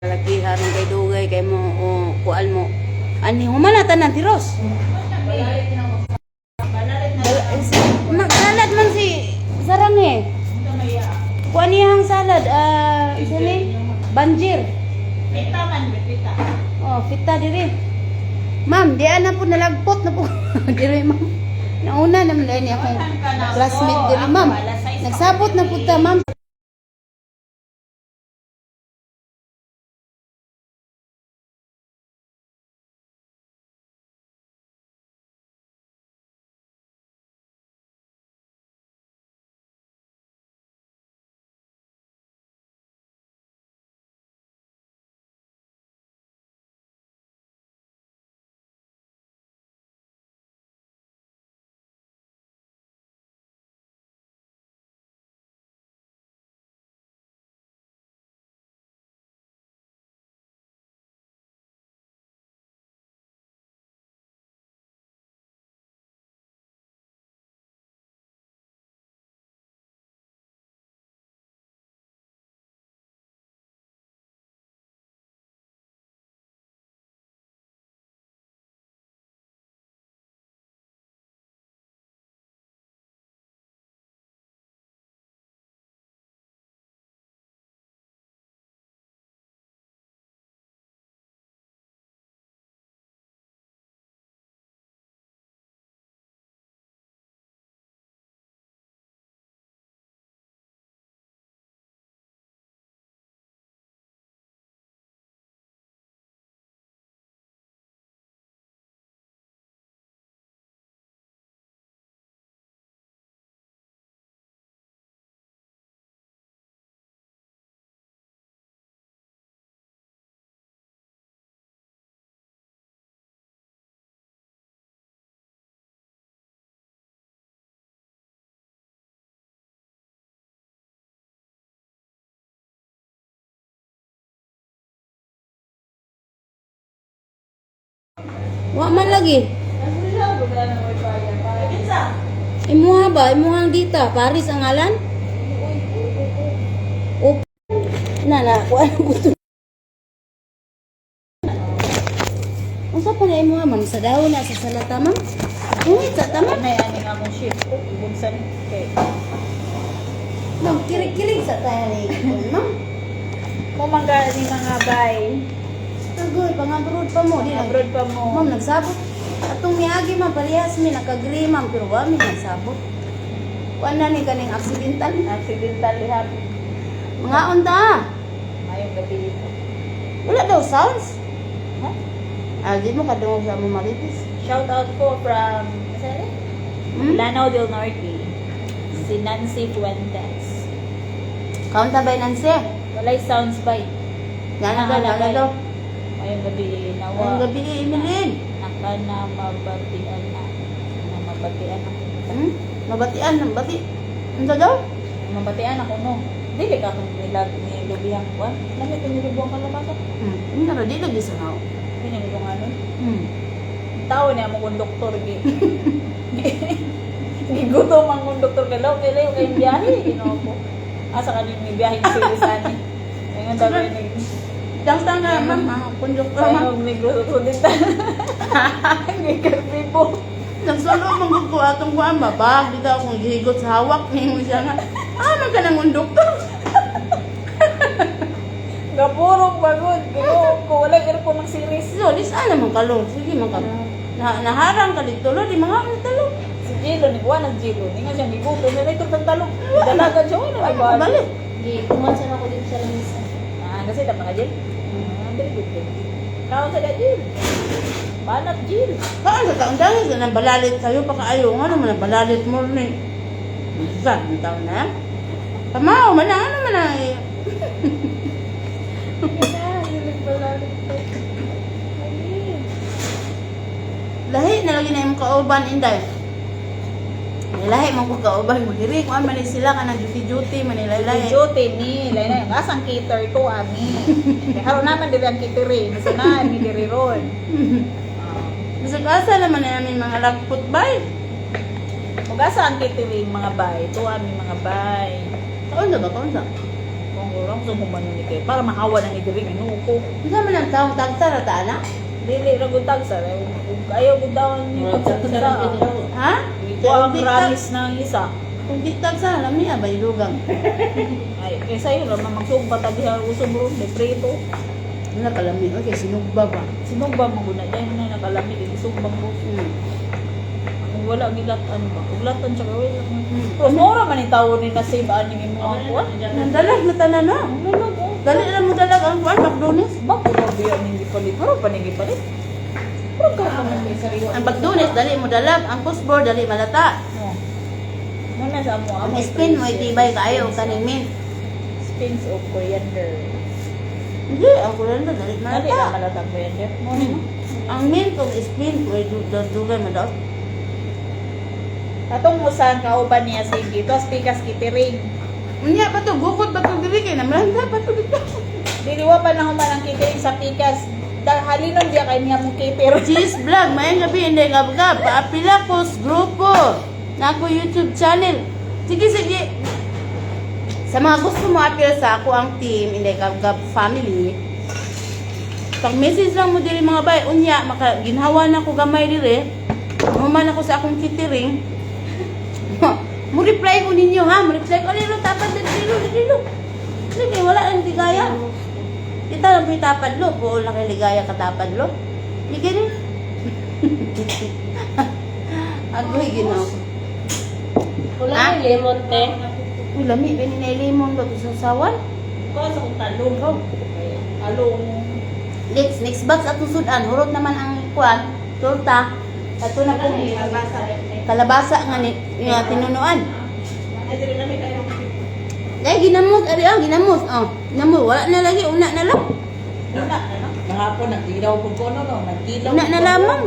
Lagi haron kay dugay kay mo o kuan mo. Ani human na tanan tiros. Magsalad man si Sarang eh. Kuan niyang salad ah isa ni banjir. Pita man, pita. Oh, fita diri. Ma'am, di ana po nalagpot na po diri, ma'am. Nauna naman dahil niya akong classmate diri, ma'am. Nagsabot na po ta, ma'am. Wa man lagi. Imuha ba? Imuhang dita. Paris ang ngalan? Op. Na na, kuan ko to. Unsa pa na imuha, ma'am? Sa daw na sa salata, ma'am? Ungit sa tama. Anay ani nga mong shift ko bunsan kay Ma'am, kirig-kirig sa tayo ni ma'am. mo mangga ni mga bay. Tagoy, pang-abroad pa mo. Di Abroad pa mo. Ma'am, nagsabot. Atong miagi, ma'am, parehas mi, nakagree, ma'am, pero wa mi nagsabot. Kuan na ni kaning accidental. Accidental lihap. Mga unta. Mayong gabi ito. Wala daw sounds. Ha? Ah, di mo kadungog sa among marites. Shout out po from asa ni? Hmm? Lanao del Norte. Si Nancy Fuentes. Kaunta ba Nancy? Walay sounds bay. Nana daw, nana daw. Mayong gabi nawa. Ang gabi, Emilyn. Naka na mabatian na. Na mabatian ako. Hmm? Mabatian, bati. Ano daw? Mabatian ako no. Dili ka akong nilag ni lubihang kuan. Lami ko nilubuang kalabasa. Hmm. Ano di lagi sa nao. Hindi niya ano. Hmm. Tao niya mo konduktor gi. Gigutom ang konduktor kay law kay layo kay biyahe Ginoo ko. Asa ka ni biyahe si Lisani. Ingon daw ni Dangtang na, ma'am, ah, konduktor, ma'am. Sayong negro sa dita. Gikarbibo. Nagsulo man ko atong kuan babag dito akong gihigot sa hawak ningon siya nga. Ah, man ka ng konduktor. Gapurong bagod. Ginoo ko wala aircon ng series. So, lis ana man kalong. Sige man ka. Na, naharang ka dito lo, di mga talo. Si Jilo ni kuan ang Jilo. Ningon siya gigutom na ito tang talong. Dalagan siya wala Ay, na balik. Di, kumuha sana ako dito sa lamisa. Ah, kasi tama ka Jil. Ah, very good. Very good. Kaon sa ka Jil. Banat Jil. Kaan sa taon dahil sa nang balalit sa'yo, pakaayo nga naman ang balalit mo ni. Saan ang taon na? Pamao man ang ano man ang eh. Lahi na lagi na yung kauban inday. Lahi mo ko kauban mo diri kuan man ni sila kanang duty-duty man nila lahi. Duty ni, lain na asang cater to ami. Kay karon naman diri ang catering, so na mi diri ron. Bisag asa naman na namin mga lagpot bay. Ug asa ang catering mga bay, to ami mga bay. Kaon ba kaon sa? Kung Ko sa humano ni kay para mahawa na ni diri, Ginoo ko. Unsa man ang taong tagsa ra ta ana? Dili ra gud tagsa. Ayaw gud daw ni pagsa. Ha? Wa ang ramis ng isa. Kung di tagsa, lami ah, baylugang. Ay, kay sayo ra man magsugba ta diha usog ron may prito. Wala kalami, okay, sinugba ba? Sinugba man gud na dahil na nakalami kay gisugba mo. Kung wala gilatan ba? Uglatan siya kay wala. Pero mura man ni tawo ni na save ani imo ang kuan. Nandalag na tanan no. Ano ko? Dali lang mo dalag ang kuan, McDonald's. Bakit ba biya ning gipalit? Pero pa ning gipalit. Pero ka man may sariwa. Ang McDonald's dali mo dalag, ang kusbor dali malata. No. Muna sa amo Ang amo. spin mo itibay kaayo og kaning mint. Spins of coriander. Hindi, ang kulanda dali Dali malata. na malata ang coriander. Mo ni no. Ang mint kung spin ko ay dugay mo daw. Atong musan kauban niya sige. Tos pikas kitiring. Unya pa to gukod pa to diri kay namlanda pa to dito. Dili wa pa na human ang kitiring sa pikas. Halinon diya kay niya mong kitir. Cheese vlog, mayang gabi hindi gabgab. Paapila ko sa grupo na ako YouTube channel. Sige, sige. Sa mga gusto mo apil sa ako ang team, Inday Gabgab family. Pag message lang mo diri mga bay, unya maka ginhawa na ko gamay diri. Human ako sa akong kitiring. Mo reply ko ninyo ha, mo reply ko alilo tapad diri diri. Sige, wala lang ligaya. Kita lang po'y tapad lo, buo lang kay ligaya katapad lo. Sige rin. Agoy, ginoo. Wala Ah? na lemon te. Uy, lami, ba ni lemon ba sa sawan? Kuha sa kong talong. Talong. Next, next box atong sudan, hurot naman ang kuan, torta. Ato na pong kalabasa nga, ni, nga tinunuan. Dahil ginamos, ari ah, ginamos. Oh, ginamos, wala na lagi, una na lang. Una na no. Kahapon, nagtilaw po ko, no, no? Nagtilaw. Una na lamang.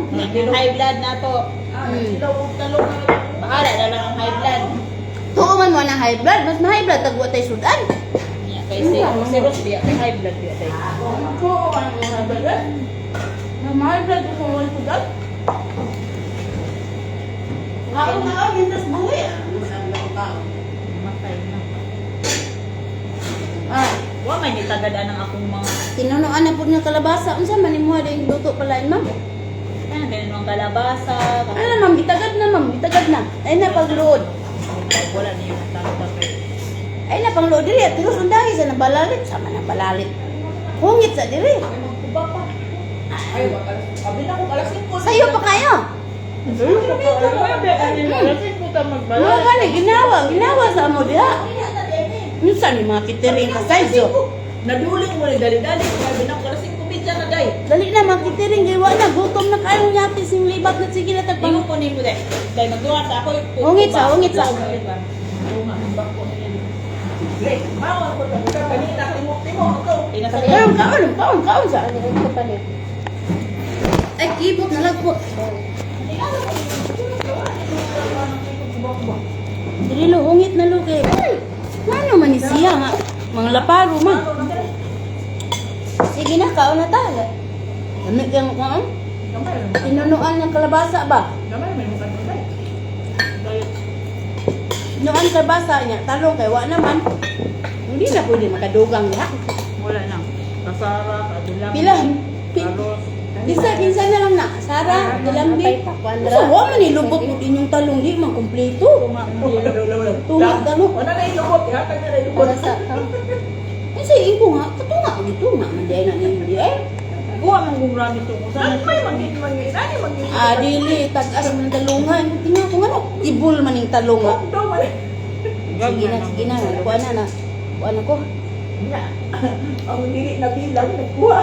High blood na to. Nagtilaw po talong. Bahala na lang ang high blood. Tuo man mo na high blood, mas ma-high blood tagwa tay sudan. Niya kay si si Rose biya kay high blood biya tay. Tuo man mo high blood. Ma high blood ko mo sudan. Kaon na kaon, mintas buhi. Ah, Masang na kaon. Matay na. Ah, Wa man ni tagad anang akong mga tinunuan na po ng kalabasa. Unsa man imo din luto pala ma'am? ano ganun ang kalabasa. Ano ma'am, gitagad na ma'am, gitagad na. Ay na pagluod. Wala niyo ang talong kay. Ay na pangluod diri, terus undahi sa nabalalit, sama na balalit. Hungit sa diri. Ay, magkuba pa. Ay, abi na ko, alas 5. Sayo pa kayo. Mga gani ginawa, ginawa sa amo diha. Minsan ni mga kitiring ka size oh. Naduling mo ni dali-dali. Abi na ko, alas 5 bidya na, day. Dali na mga kitiring kay wa na gutom na kayo nyati sing libat na sige na tagpang. Ingon ko nimo dai. Dai magduha sa ako. Hungit sa, hungit sa. Le, bawal ko ka kanina, timok-timok ko. Kaon kaon kaon kaon sa. Ano yung kapalit? Ay kibot na lagpot. Dili lo hungit na lo kay. Ngano man ni siya nga mga laparo man. Sige na kaon na ta. Lami kang kaon. Tinunuan ng kalabasa ba? Gamay, may mukha ko, day. Tinunuan kalabasa niya, talong kay wa naman. Hindi na pwede makadugang diha. Wala na. Kasara, kadulam. Pila? Kinsa kinsa na lang na. Sara, Dulambi. Sa wa man ni lubot mo inyong talong di man kumpleto. Tunga talong. Wala na ilukot, ihatag na na ilukot. Para sa Kasi ingko nga, katunga gitu nga man di ay na ninyo di ay. Kuha man kung rami to. Kung saan May manggit, manggit, ani manggit. Ah, dili tag-as man ang talungan. Tingnan ko nga no, ibol man ning talong nga. Daw, man. Sige na, sige na, kuha na na. Kuha na ko. Ang dili na bilang, nagkuha.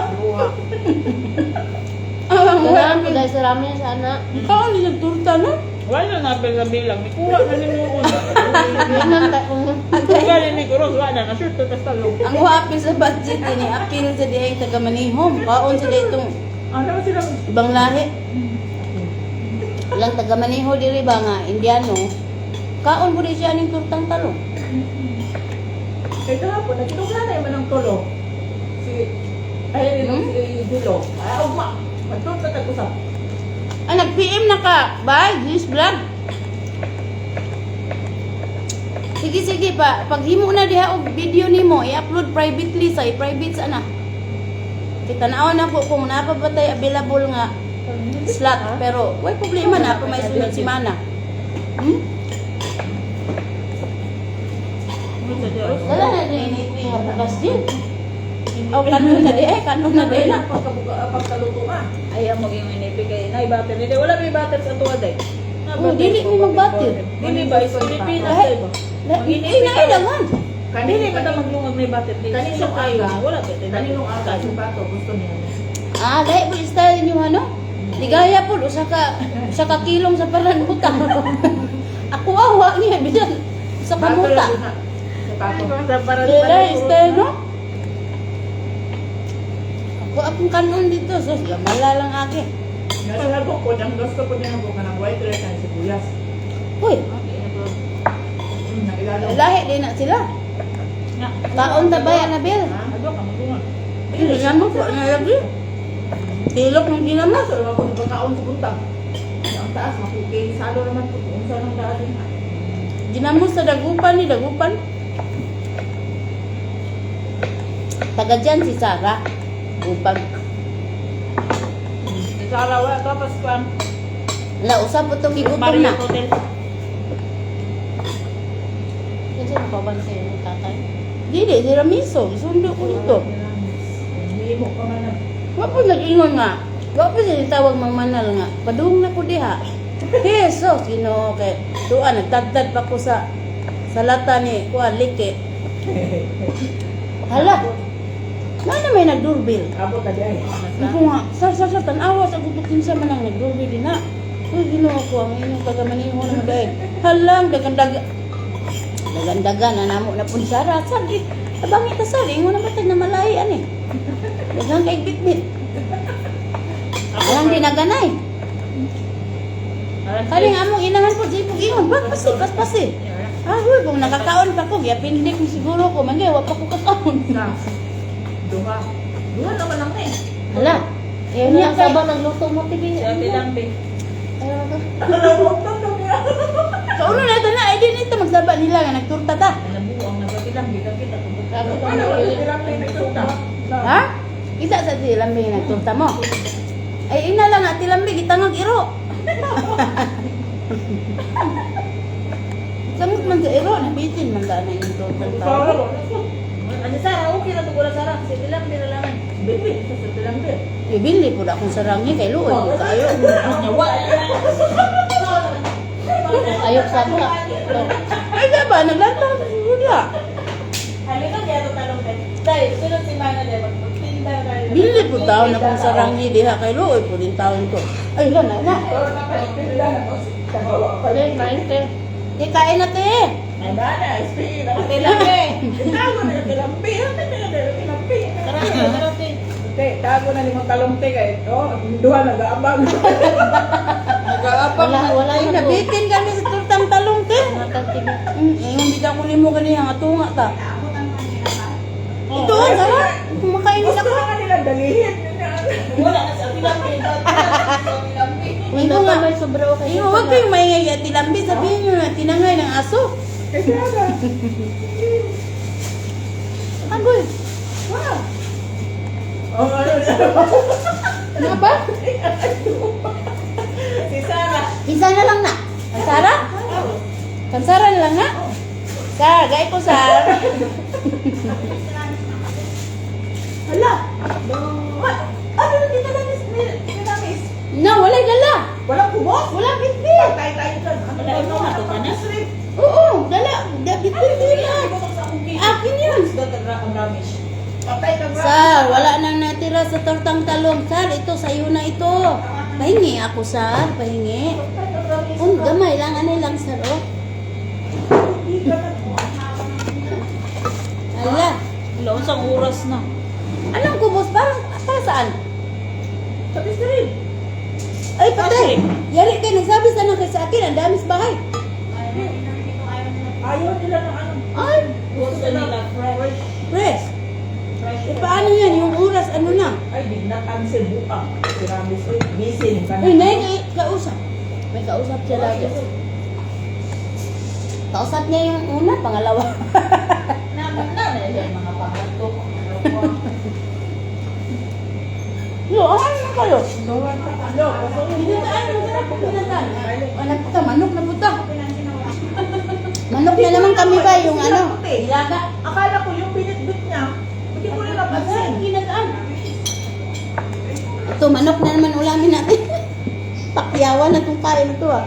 Ah, Ganahan ko dahil sa rami sana. Kaon ni nagturta na. Wala na napil sa bilang. Nikuha na ni mo una. Yun ang taong. Galing ni Kuros, wala na. Sure to tas talong. Ang huapil sa budget ini, apil sa diay taga manihom. Kaon sa diay itong Ano sila? ibang lahi. Walang taga maniho diri ba nga Indiano. Kaon mo di siya ning turtang talong. Kaya kahapon, nagtinugla na yaman ang tulo. Si, ay, si Dulo. Ay, ugma. Magtulog na tag-usap. Ah, nag-PM na ka. Bye, this vlog. Sige, sige pa. Paghimo na diha og video nimo, i-upload privately sa i-private sa na. Kita naon na ko kung naa pa ba tay available nga slot, pero way problema na pa may sunod semana. Wala na din nga bukas din. Oh, kanon na di eh, kanon na di na. Pagkaluto ka. Ay, amo yung inipi kay nay butter. Hindi wala may butter sa tuwa day. Na Oh, dili mi mag-butter. Dili ba is Pilipinas Lahi. day ba? Ay, nailangan. Dili pa ta maglungag may butter. Dili Kaninong kayo. aga? Wala ba tay. Kaninong aga, si Pato, gusto niya. Ah, dahil po style niyo ano? Ligaya po, usa ka kilong sa paran buta. Ako awa niya bisan sa kamuta. Pato, si Pato. Dahil style no? Ako akong kanon dito, so gamala lang agi. Nasa ko, ang gusto ko niya ng ng white rice and sibuyas. Uy, Nakilala. lahi din na sila. Kaon ta ba Anabel? Ha? Ado ka maglungag. Hindi naman po na lagi. Tilok ng ginama. Sa mga kung pagkaon sa buntag. Ang taas, makikay. Salo naman po kung saan ang daan din. Ginamo sa Dagupan ni Dagupan. Taga dyan si Sarah. Dagupan. Si Sara wala tapos kwan. La, usap po itong gigutom na. Marriott Hotel. Kasi nagpabantay yung tatay. Dili, si Ramiso. Sundo ko nito. Hihimo pa man na. Wa po nag-ingon nga. Wa po siya tawag mang manal nga. Padung na ko diha. Jesus, Ginoo kay tuan nagtagtad pa ko sa lata ni kuan like. Hala. Nga na may nagdoorbell. Abot na di ay. Ako nga, sir, sir, sir, tanawa sa gutok kinsa man ang nagdoorbell din na. Uy, Ginoo ko ang inyong taga-maniho na magayon. Halang, dagandaga. Dagandaga na namo na pun sara. Sir, di, abangi ta sir, ingon na ba tayo na malay ani. Daghang kay bitbit. Alang dinaganay. Kaning among inahan po, di po ingon, bak pasi, pas pasi. Ah, huy, kung nakakaon pa ko, giyapindik mo siguro ko, mangay, wa pa ko kakaon. Sa duha. Duha naman lang eh. Hala, Ayun niya na, kay, sabang nagluto mo, tibi. Si Ate Lambi. Ayun na. Kauno na ito na, ay di nito magsaba nila nga nagturta ta. Nabuang na Ate Lambi kakita ko. Grabe ka Wala, na. wala. Silang may nagsunta. Ha? Kita sa tilambi nga nagturta mo. Ay ina lang nga tilambi gitangag iro. Samot man sa iro, nabitin man daan na yung turta tao. Ano Sara, okay na to wala Sara. Si Ate Lambi na laman. Baby, sa silang be. Ibili po na akong sarangi kay luoy po kayo. Ayok sa ka. Ay di ba naglanta wala. Halika kaya to talong tayo. Dahil sunod si Mana dahil magtinda tayo. Bili po taon akong sarangi diha kay luoy po din taon ko. Ay la na na. Pero nakaipin lang ako. Hindi, kain te. Di kain na te. Ay, na, SP. Ate Lambi. Tago na yung tilambi. Ano na yung tilambi? Tara, tara, te. Te, tago na limang talong te kay ito. Duha nag-aabang. Nagaabang. Wala, wala Ay na po. nabitin kami sa turtang talong te. Matang tibi. Ingon bitaw ko nimo ganiha nga tunga ta. Ito, ang sarap. Kumakain Gusto ako. na nga nilang dalihin. Wala na sa Ate Lambi. Ate Lambi. Ingo nga. May sobra o kayo. Ingo, huwag kayong maingay at tilambi. Sabihin nyo na tinangay ng aso. Kasi ano? Agoy. Wow. Oh, ano na? Ano ba? Si Sarah. Isa na lang na. Kansara? Kansara na lang na? Sar, gay ko, sar. Hala. What? Ano na ninamis? Ninamis? No, walay dala. Walang kubos? Wala bitbit. Patay tayo dyan. Ano Wala, ikaw na to, tanas? Oo, dala. Bitbit nila. Akin yun. Patay ka ba? Sar, wala nang natira sa tortang talong. Sar, ito, sa'yo na ito. Pahingi ako, sar. Pahingi. Gamay lang, ano lang, sar, oh. Hindi ka na. Ala. Wala, unsang oras na. Anong kubos? Para saan? Sa Mr. Ay, patay. Yari kayo, nagsabi sana kayo sa akin, ang dami sa bahay. Ayaw nila ng ano. Ay, Gusto nila fresh. fresh. Fresh. Eh, paano yan? Yung oras, ano na? Ay, di na cancel buka. Si Ramis, uy, busy. Ay, nay, kausap. May kausap siya lagi. Kausap niya yung una, pangalawa. Naman na na siya mga pangatlo. Yo, ano na kayo? Ano? Ginataan, masarap po ginataan. Ano puta, manok na puta. Manok na naman kami ba yung ano? Ilaga. Akala ko yung binitbit niya. Hindi ko rin Masarap napansin. ginataan. Ito, manok na naman ulamin natin. Pakyawan na itong kain ito ah.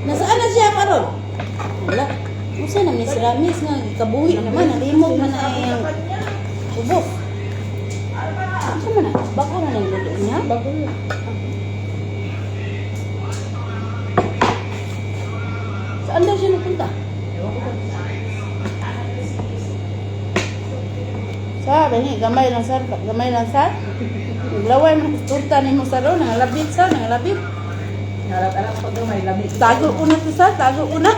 Nasaan na siya karon? Wala. Usa naman ni si Ramis nga kabuhi naman nalimot man ay ang ubos. Ano man na? Bago na nang luto niya? Bago na. Saan daw siya nagpunta? Sa, bani, gamay lang sir, gamay lang sir. Naglaway man turta ni mo sa ro, nangalabit sa, nangalabit. Harap-harap pag may lamig. Tago ko na to sir, tago ko na.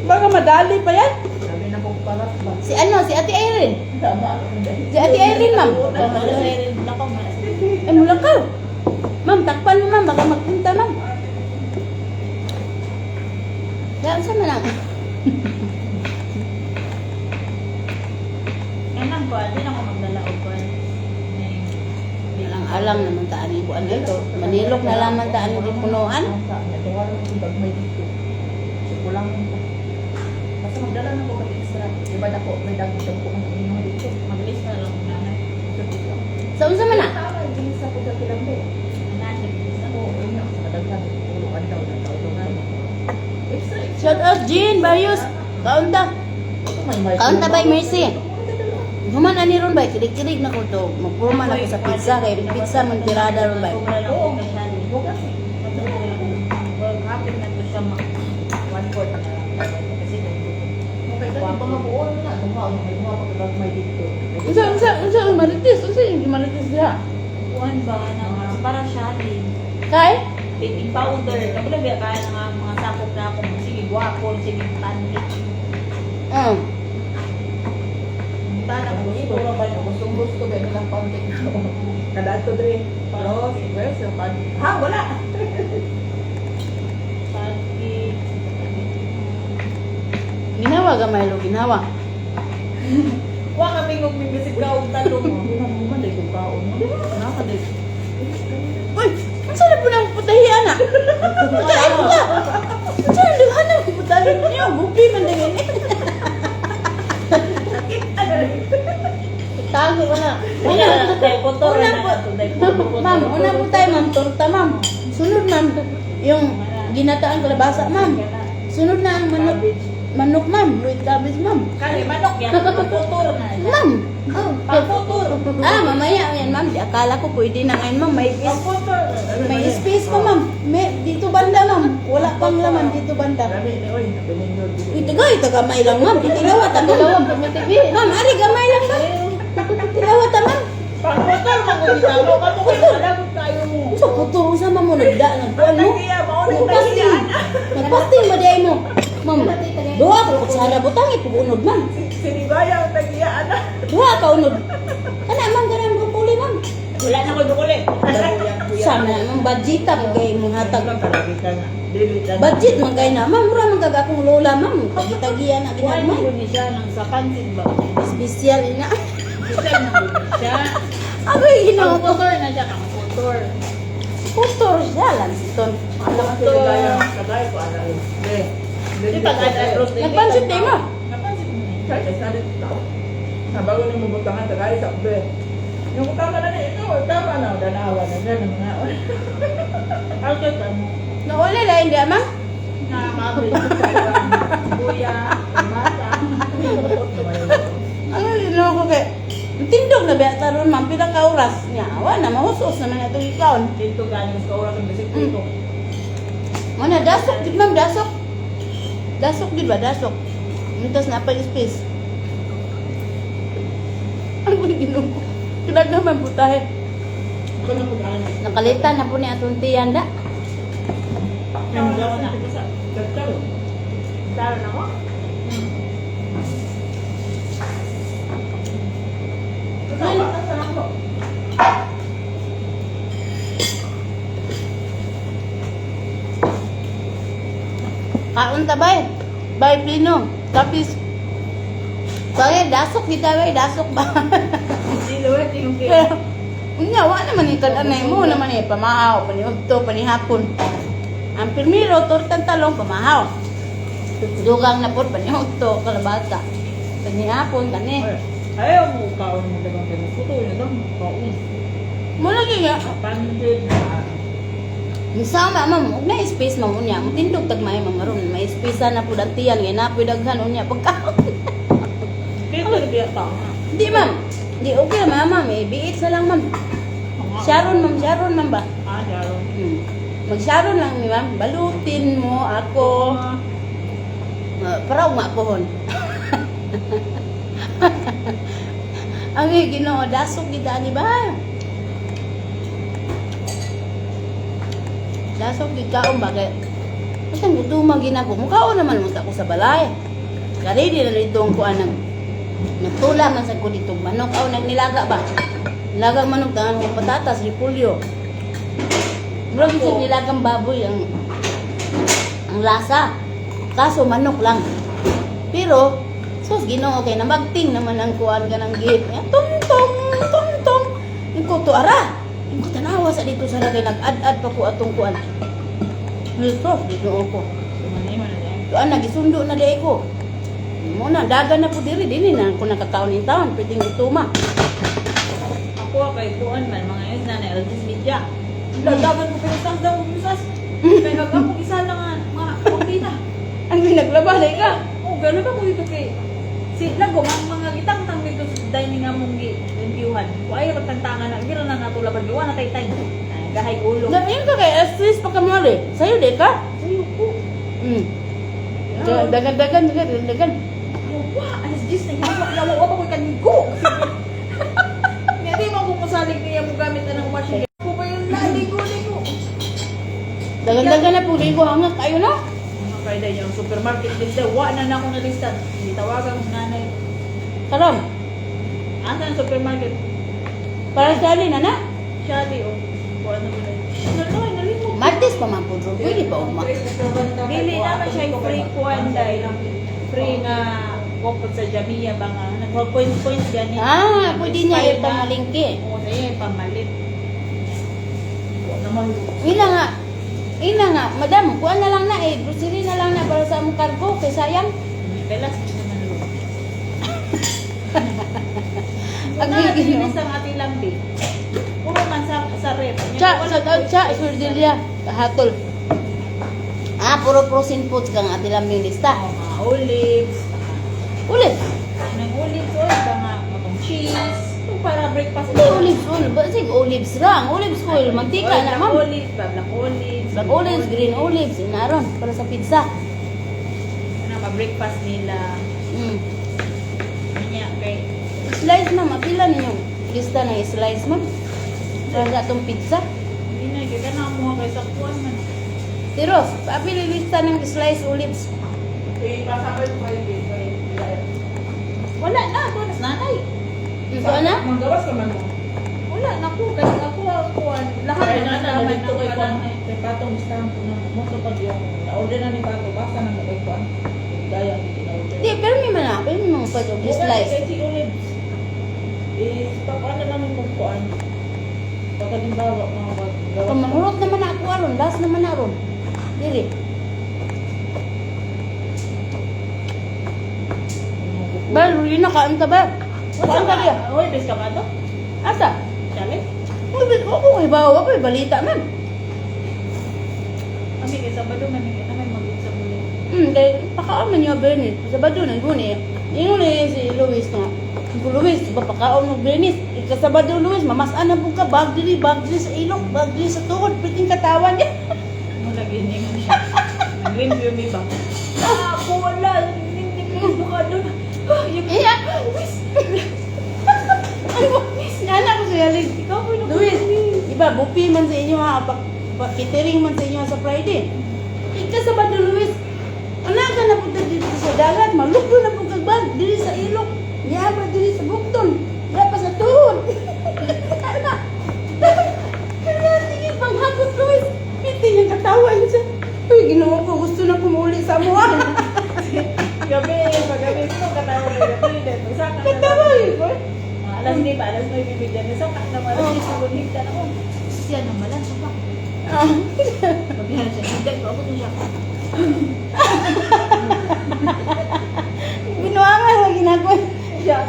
Baka madali pa yan. Sabi na kong parat ba? Si ano, si Ate Irene. Tama. Si Ate Irene, ma'am. Ay, mulakaw. Ma'am, takpan mo, ma'am. Baka magpunta, ma'am. Daan sa man ang... Kanang ko, di na ako magdala og kuan. Alang alang naman taan yung kuan dito. Manilok na lamang taan yung punuan. May dito. Kulang. Basta magdala na ko pati extra. Diba na ko, may dagdag ko kung ino dito. Maglis na lang kung nanay. Sa unsa man na? Tama, hindi sa ko sa kilambe. Nanay, naglis na. Oo, yun ang sa kadaghan. Tuluan daw ng tao daw. Extra, extra. Shout out Jean Barrios. Kaunta. Ito may may- Kaunta by Mercy. Human ani ron bay, kilig-kilig na ko to. Magpurma na ko sa pizza kay pizza man tirada ron bay. Oo. Hapit na to siya 1/4 na lang. Kasi Okay, dali pa mabuo na. Duha, may duha pag may dito. Unsa unsa unsa ang marites? Unsa yung marites diha? Kuan ba na para siya rin. Kay? Baking powder. Kapag lang kaya nga mga sakop na ako. Sige, guwapo, sige, pancake. Tana ko Gusto ra ba niyo? Gustong gusto ba nilang pancake? Kada ato dre. Pero, where's your pancake? Ha, wala. Pancake. Ginawa gamay lo ginawa. Wa kami kung bibisig ka og talong. Hindi man dai kung kaon mo. Naka dai. Uy, unsa na po nang putahi ana? Putahi ka. Unsa na duha na putahi niyo? Gupi man dagay ni. Tago ko na. Una po. Una po. Ma'am, una po tayo, ma'am. Torta, ma'am. Sunod, ma'am. Yung ginataang kalabasa, ma'am. Sunod na ang manok. Manok, ma'am. Luit cabbage, ma'am. Kani manok yan. Pagputur na. Ma'am. Pagputur. Ah, mamaya yan, ma'am. Di akala ko pwede na ngayon, ma'am. May Pagputur. may space pa, ma'am. May, dito banda, ma'am. Wala pang laman dito banda. Dami ni oy, nabilin Uy, tagay, tagamay lang, ma'am. Tilawa, ta, ma'am. Ma'am, ari, gamay lang, ma'am. Tilawa, ta, ma'am. Pagputor man ko gitamo kamo kay madagot kayo mo. Unsa puto, unsa man mo nagda, nagkuan mo? Tagiya, mao na Nagpasting. tagiya. Nagpasting ba di mo? Ma'am, duha ka kutsara butang ipugunod, ma'am. Sinibaya ang tagiya ana. Duha ka unod. Kana ma'am ganang brokoli, ma'am. Wala na ko dukuli. Sama na ma'am budgeta mo kay mong hatag. Kalagi ka nga. Dili ka. Budget man kay na, ma'am. Mura man kag akong lola, ma'am. Tagi-tagian na Kuan ginagmay. mo ni siya nang sa pansit ba? Special ina. Special na mo ni siya. Agoy Ginoo ko. Pagputur na siya, pagputur. Putor siya lansiton. Alam ko sinibaya, tagay ko ana. De. Di pag ad-ad Nagpansit di mo. Napansit mo ni. Kaya sa dito. Nabago ni mo butangan tagay sa be. Yung tama na ni ito, tama na danawa na na mga. Alcohol ka mo. Nauli lain di ma'am. Nakakabit. Kuya, bata. Ano Ginoo ko kay Tindog na ba taron ma'am pila ka oras niya. Wa na mahusos naman atong ikaon. Dito galing sa oras ang bisik dito. Mo na dasok gid ma'am, dasok. Dasok gid ba dasok. Mitas na pa space. Ano ba Ginoo ko? Kinagaman putahe. Ko na pag-ano. Nakalitan na po ni atong tiyan da. Taro na. Tagtaro. Taro na ko? Kaon ta bay. Bay plino. Tapis kaya dasok kita bay, dasok ba? Silhouette yung Pero unya wa naman ni kananay mo naman eh pamahaw, paniudto, panihapon. Ang primero tortang talong pamahaw. Dugang na pod paniudto, kalabasa. Panihapon kani. Ayaw mo kaon mo dagang kay puto na dang kaon. Mo lagi nga Pandit na. Sama ma'am, ug na space ma'am unya. Mutindog tag may ma'am aron may space na pud ang tiyan nga na pud daghan unya pagkaon. Dito biya ta. Di ma'am. Di okay ma'am, ma'am. Eh, biit na lang ma'am. Sharon ma'am, Sharon ma'am ba? Ah, Sharon. Mag-Sharon lang mi ma'am. Balutin mo ako. Para uma pohon. Ang Ginoo dasok gid ani ba? Dasok gid kaon ba kay Basta gutuma ginako. Mukhaon naman mo sa ako sa balay. Karili na nitong kuan nag nagtula man sa ko dito manok aw nagnilaga ba. Nilaga manok dangan kong patatas, repolyo. Murag isip nilagang baboy ang lasa. Kaso manok lang. Pero sus Ginoo kay namagting naman ang kuan ka ng gate. Eh, tung tung tung tung. Ingko to ara. Ingko tanawa sa dito sa kay nag-ad-ad pa ko atong kuan. Sus Ginoo ko. Sumani man na yan. Tuan nagisundo na di ko. Mo na dagan na po diri dinhi na ako nakakaon in taon pwedeng gutuma. Ako kay kuan man mga yun na LG Media. Ladagan ko pinusas daw pinusas. Kay ako isa lang nga mga okay na. Ang pinaglaba na ka. Oh, gano'n ba ko dito kay si lago ang mga gitangtang dito sa dining among gi reviewan. Wa ay tangtangan na gira na nato laban gawa na tay tay. Gahay ulo. Na yun ka kay assist pa ka mali. Sayo di ka? Sayo ko. Dagan dagan dagan dagan. Wa, alas 10 na yawa yawa wa pa ko kanigo. Hindi mo ko musalig niya mo gamit na ng washing. Ko pa yung ligo ligo. Dagan dagan na po di ko hangak kayo na. Mga Friday yung supermarket din daw, wa na na ako nalista. Hindi tawagan kong nanay. Karon, Asa ang supermarket? para sa alin na. Shali oh. Wa na mo na. Naloy, nalimot. Martes pa man po dro, pwede pa ugma. Dili naman siya yung free kuan dahil free nga kupot sa Jamia ba nga nag points points gani. Ah, pwede niya ipamalingki. Oo, sa iya pamalit. Ina nga. Ina nga, madam, kuan na lang na eh, grocery na lang na para sa among cargo kay sayang. Pelas naman lo. Ang Ang bigin, sa ati lambi. Puro man sa rep. Cha, sa cha, Cordelia, hatol. Ah, puro frozen foods kang ate lambing lista. Mga olives. Ulit. Nang olives oil ba nga matong cheese. Ito para breakfast. Hindi olives oil, ba sig olives ra. Ang olives oil, mantika Oil, na black ma'am. olives, ba, black olives. Black olives, green olives, inaron para sa pizza. Ano, ma-breakfast nila. Niya, kay Slice ma'am, apila ninyo. Lista ng slice ma'am. Para sa atong pizza. Hindi na, kaya ka na mo kay sa kuwan man. Tiros, apila lista ng slice olives. Ipasabay ko kayo kay Wala na, doon nas nanay. Ito na? Manggawas ka man mo. Wala na ko, kasi ako ang kuwan. Lahat Kaya na na na naman dito ang kay kuan. kananay. Kay Patong listahan ko na mo to pag yung na-order na ni Pato basta na mo kay kuan. Gaya ang gina-order. Di, pero may man pero may mga pa slice. Kay si Olives. Is pakuan na namin mo kuan. Pag halimbawa mga gawas. Kung mahurot naman na ako aron, last naman na aron. Dili. Ba, Rulina, kaan ka ba? Kaan ka diya? Uy, bes ka ba to? Asa? Chale? Uy, ako kay bawa, ako balita man. Kami kay Sabado, may may na may mag sa muli. Kay pakaon man niyo Bernice. Sabado nang guni. Ingon ni si Luis nga. Ko Luis, ba pakaon mo Bernice? Ika Sabado Luis, mamasan na pud ka bag diri sa ilong, bag diri sa tuhod, piting katawan niya. Mo lagi ningon siya. Nag-review mi ba? Ah, wala. Hindi ko buka doon. Ah, yung Iya. Luis, nana ko siya Liz. Ikaw po yung Luis, di ba bupi man sa inyo ha, pak pa, catering man sa inyo sa Friday. Ika Sabado Luis, wala ka na punta dito sa dagat, maluklo na pud kag bag diri sa ilog, niya pa diri sa bukton, niya pa sa tuhod. Kaya tingin panghakot Luis, piti niyang katawan siya. Uy, Ginoo ko, gusto na kumuli sa mo. Gabi, paggabi ko, katawa na gabi. Then, magsaka na. Katawa yun ko. Mga alas di ba? Alas 9 bibigyan. Saka na alas 10 sugunhigta na ko. Siya naman lang siya pa. Pabihan siya. Hindi ko ako siya. Ginawa nga lagi na ko. Siya.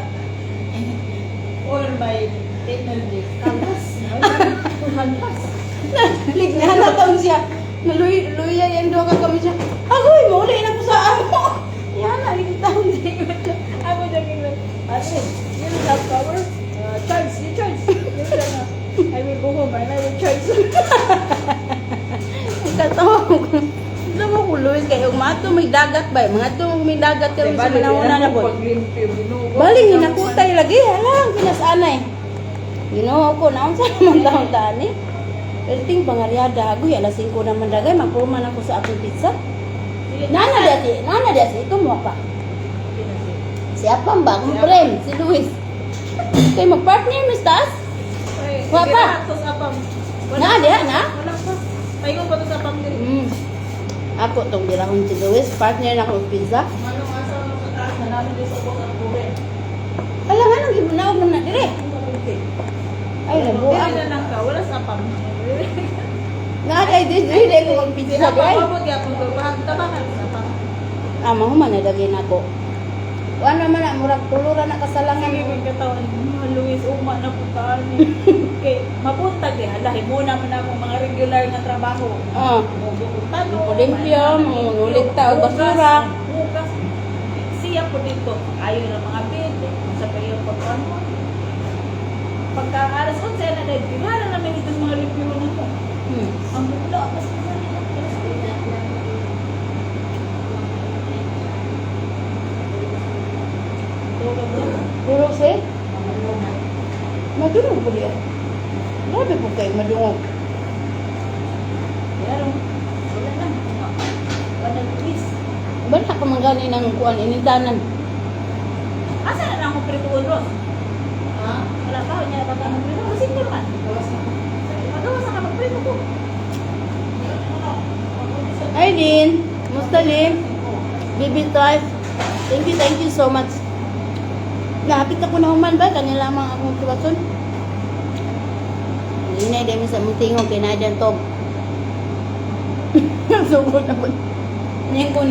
All my energy. Kalas. Kalas. Lignahan na taon siya. Naluy, luya yan doon ka kami siya. Agoy, mauli na ko sa amo. Yan na, hindi taon siya. Ako dyan yung ate, you don't have power? Charge, you charge. You don't have, I will go home and I will charge. Katawa ko. Alam mo ko, Luis, kayo mato may dagat ba? Mga to may dagat kayo sa manahuna na po. Paglimpyo, Ginoo. Bali, hinakutay lagi. Halang, pinasanay. Ginoo ko, naon sa naman taon taan eh. Perting pangaryada, agoy, alas 5 naman dagay, magpurman ako sa akong pizza. Nana dati, ito mo pa. Si Apam ba? Akong friend, si Luis. Kay magpartner, Miss Taas? Wa pa. Wala sa apam. Na, diha, na? Wala pa. Paingon pa to sa apam diri. Ako tong dirahon si Luis, partner na akong pizza. Manong asa mo sa taas na namin dito sa ubos ang tubig. Ala nga, nang gibunaog man na dire. Ay, Diri nabuang. na lang ka, wala sa apam. Na, ay, di, di, di, ko Si pizza apam, ay. abot gyapon ko. Bahag tabangan sa apam. Ah, mahuman na dagin ako. Wala naman na, murag tulura na kasalangan. Sige, may katawan. Mga Luis, ugma na po taan ni. Kay, mabuntag eh. Hala, himuna man ako mga regular nga trabaho. Ah, Tanong, Limpyo, mangulit ta og basura. Bukas. Siya po dito. Ayo ng mga bed. Sa payo pagkano. Pagka alas 11 na dahil, pinara namin ito sa mga limpyo na mo. Ang bugla, mas masali na. Alas 11. Tulog na. Pero si, madungog po diya. Grabe po kayo, madungog. Pero, wala na. Wala na, please. Bala ka man gani ng kuan inintanan. Asa na lang ako prituon, Ros? Ha? Wala pa, niya na ba ang prito? Kasi hindi man. Gawas na. Magawas na ka magprito ko. Hi, Lynn. Musta, Lynn? Baby Tribe. Thank you so much. Nahapit ako na human ba? Kanila lamang akong tuwason. Hinay dami sa muntingog kay Nadan Tog. Sugod na po. Ning ko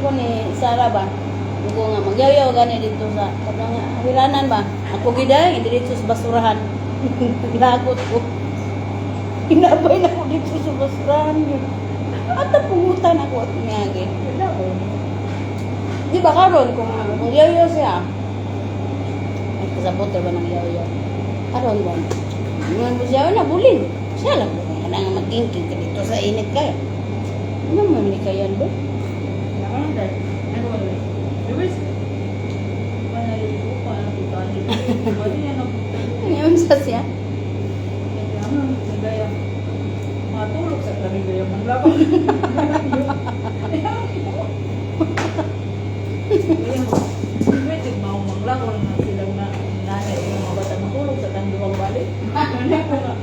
ni Sarah ba? Mugo nga magyaw-yaw gani dito sa kanang hiranan ba? Ako gid ay dito sa basurahan. Lagot ko. Hinabay na ko dito sa basurahan yun. At napungutan ako at miyagi. Wala ko. Di ba karon kung magyaw-yaw siya? Ay, kasabot ba ng yaw-yaw? Karon ba? Ingon mo siya, na bulin. Siya lang po. Kaya nga magkingking ka dito sa init kayo. Ano man ni kayan ba? Ano dahil? Ano ba Luis? Luis? Wala rin ko pa ang kita ni Wala niya na Ano yun sa siya? Ano, nagaya. Matulog sa tabi gaya manglabang. Pwede mau manglabang na silang na nanay yung mga bata matulog sa tanduang balik. Ano ko nga.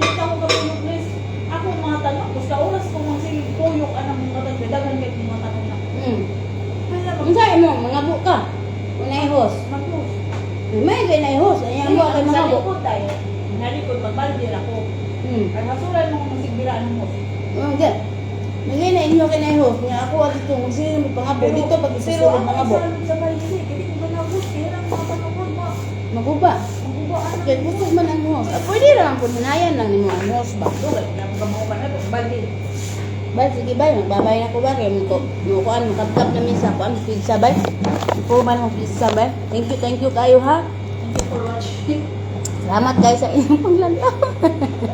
Kita ko kapulog, Luis. Ako mga tanong, basta oras ko magsige tuyok anang mga tanong, dagan kay mga tanong na. Wala Ang sa'yo mo, mga buka. Unay host. Mag-close. May kay nay host. Ayan mo kay mga Sa bu. likod tayo. Nalikod, magbaldir ako. Ay hasuran mo kung masigbiraan mo. Hindi. Nagay na inyo kay nay host. Nga ako at ito, kung sino may pangabo dito pag pero isusulod ang pangabo. isalod sa balde, hindi ko ganabot. Kaya lang mga panahon mo. Maguba. Magubaan Kaya busog man ang host. Ah, pwede lang kung hinayan lang nimo ang host ba. Dugay, na mga na balde. Bay, sige bay, magbabay na ko ba? Kaya mo ko, mo kuan, makapkap namin sa kuan, pizza bay. Puro man akong pizza bay. Thank you kayo ha. Thank you for watching. Salamat guys sa inyong paglantaw.